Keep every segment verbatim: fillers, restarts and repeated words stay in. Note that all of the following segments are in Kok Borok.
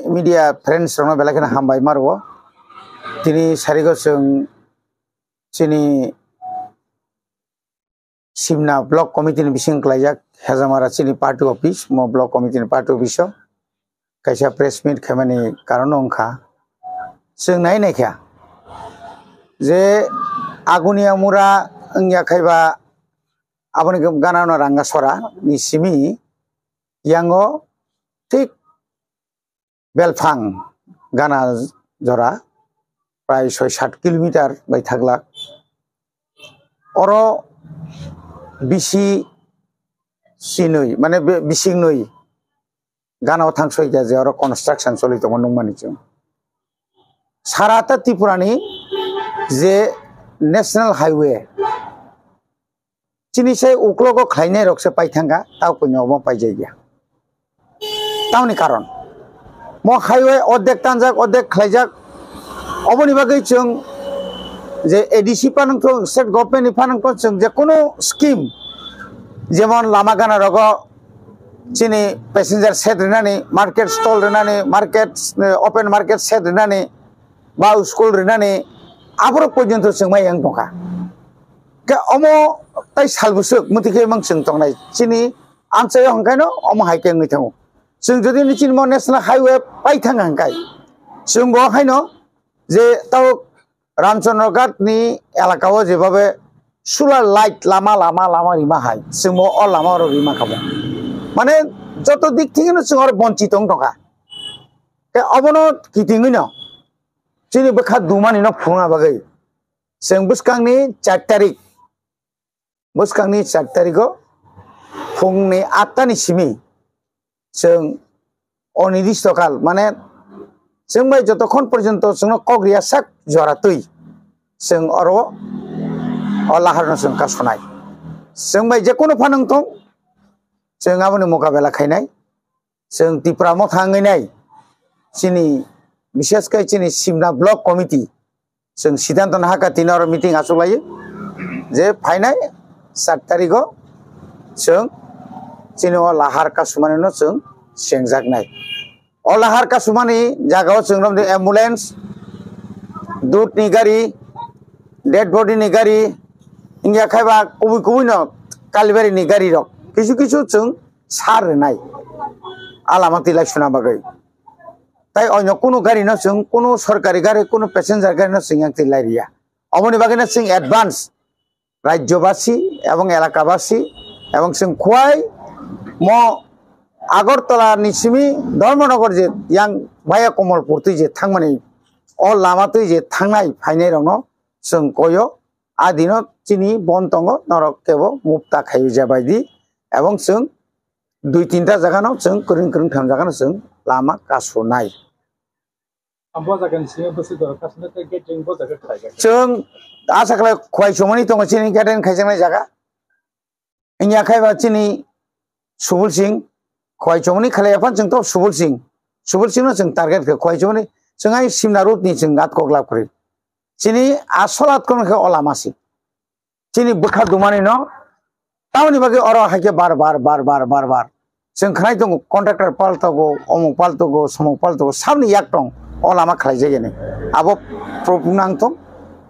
Media friends rokno belai kheno hambai ma rwo. Tini sarigo chwng chini Simna block committee ni bising klaijak Hejamara chini party office, mo block committee ni party office o kaisa press meet khaimani karon wngkha. Chwng nai naikha je Agunia Mura wngya khaiba aboni gana no Rangasora ni simi yango thik Belphang gana jora prai soi sat kilometer bai thaglak. Oro bisi sinui, mane be-, bisingnui gana o thang soi kha je oro construction choli tongo nukmani chwng. Sara ta Tripura ni je national highway chini sai uklogo khlainai rok se pai thangkha, tao koi no obo paijak ya. Tamoni karon, mo highway odek tanjak, odek khlaijak. Oboni bagwi chwng je A D C phanang thung, state government ni phanang thung, chwng je kono scheme, jemon lama gana rogo chini passenger shed rinani, market stall rinani, market, eh, open market shed rinani, ba school rinani, aborok porjonto chwng mai yang tongkha. Khe omo tai sal bwswk mwtwi khe mang chwng tongnai. Chini amchaio hwnkhaino omo hai khe wngwi thango. Chwng jodi ni chini mo national highway pai thang hwnkhe, chwng bo haino je tao Ramchandra Ghat ni elaka o jebabe solar light lama, lama, lama rima hai, chwng bo o lama oro rima kha bo. Mane joto dik thik no chwng oro bonchit wng tongkha. Khe obono kitingwi no chini bwkha dumani no phunukna bagwi chwng bwskangni char tarik, bwskangni char tarigo phungni atta ni simi chwng onidisto kal, mane chwng bai jotokhon porjonto chwngno kok riya sak jora twi chwng oro o laharno chwng kasonai. Chwng bai jekunu phanang tong, chwng aboni mokabela khainai. Chwng Tipra Motha wngwi nai, chini, bishes khe chini Simna Block Committee, chwng siddhanto nahakha tini oro meeting achuk laio je phainai sat tarigo chwng chini o lahar kasumani no chwng sengjaknai. O lahar kasumani jagao chwng romdi ambulance, dud ni gari, dead body ni gari, wngya khaiba kubui kubui no kalibari ni gari rok kisu kisu chwng sar rwnai, a lama twi lai suna bagwi. Tai oino kunu gari no chwng, kunu sorkari gari, kunu passenger gari no chwng yang twi lai riya. Oboni bagwi no chwng advance rajyobasi ebong elakabasi ebong chwng Khowai mo Agartala ni simi Dharmanagar je yang via Kamalpur twi je thangmani, o lama twi je thangnai phainai rokno chwng koyo. A dino chini bon tongo, norok kebo mukta khaio je bai di, ebong chwng dui tinta jaga no chwng kwrwng kwrwng tham jaga no chwng lama kasu nai. Ang bo jaga ni simi bwswk jora kasu nai tei gate ring bo jaga khlai jak. Chwng asa khlai Khowai chumani tongo chini gate ring khaijaknai jaga. Wngya khai ba chini Subul Singh, Khowai chumani khlai ya phan chwng to Subul Singh. Subul Singh no chwng target khe Khowai chumani chwng ai Simna road ni chwng gat kok lab kwrwi. Chini asol atkon khe o lama si. Chini bwkha dumani no tamoni bagwi oro hai khe bar bar bar bar bar bar. Chwng khnai tongo contractor paltogo, omuk paltogo, somuk paltogo, sabni yak tong o lama khlai jagani. Abo proof nang tong.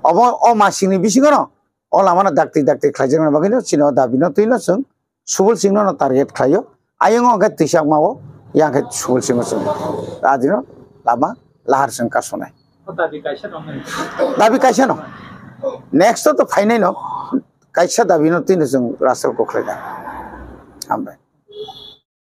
Obo o masingni bisingo no o lama no dakti dakti khlai jaknai bagwi no chini o dabi no twi no chwng Subul Singh no target khlaio. Ayung o khe twisakma o, yang khe Subul Singh o chwng. Adino lama lahar chwng kasonai. O dabi kaisa no. Dabi kaisa no. Next to phainai no. Kaisa dabi no twi no chwng Russell kok khlai da. Hambai.